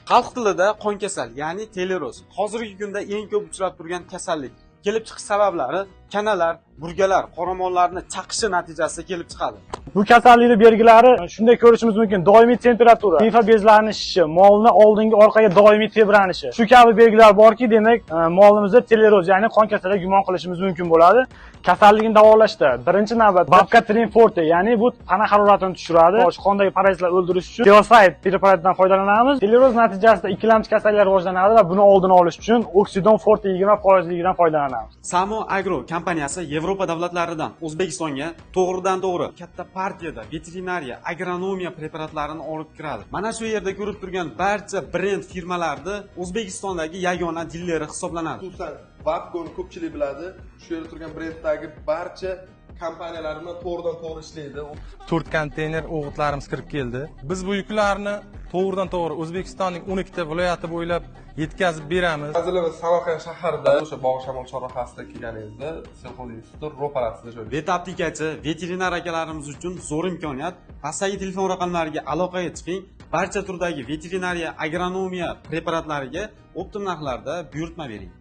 Xalq tilida qonkasal, ya'ni teleroz. Hozirgi kunda eng ko'p uchrab turgan kasallik. Kelib chiqish sabablari kanalar, burgalar qoramollarni chaqishi natijasida kelib chiqadi. Bu kasallikni belgilari shunday ko'rishimiz mumkin: doimiy temperatura, limfa bezlarining shishishi, molni oldingi orqaga doimiy tebranishi. Shu kabi belgilar borki, demak, molimizda teleroz, ya'ni qon kasaliga gumon qilishimiz mumkin bo'ladi. Kasallikni davolashda birinchi navbatda Babkatrin Forte, ya'ni bu tana haroratini tushiradi, qondagi parazitlarni o'ldirish uchun Teosayt preparatidan foydalanamiz. Teleroz natijasida ikkilamchi kasalliklar rivojlanadi va buni oldini olish uchun Oksidon Forte 20 foizligidan foydalanamiz. Samo Agro kompaniyasi Yevropa davlatlaridan O'zbekistonga to'g'ridan to'g'ri katta partiyada veterinariya, agronomiya preparatlarini olib kiradi. Mana shu yerda ko'rib turgan barcha brend firmalarni O'zbekistondagi yagona dileri hisoblanadi. Xususan, Babkoni ko'pchilik biladi. Shu yerda turgan brenddagi barcha kompaniyalar bilan to'g'ridan to'g'ri ishlaydi. To'rt konteyner o'g'itlarimiz kirib keldi. Biz bu yuklarni to'g'ridan to'g'ri O'zbekistonning 12 ta viloyati bo'ylab yetkazib beramiz. Manzilimiz Samarqand shahrida, o'sha Bog' Shamol chorrahasida kelganingizda, Selxoz instituti ro'parasida joylashgan. Vetaptikachi, veterinar akalarimiz uchun zo'r imkoniyat. Pastdagi telefon raqamlariga aloqaga chiqing. Barcha turdagi veterinariya, agronomiya preparatlariga оптом narxlarda buyurtma bering.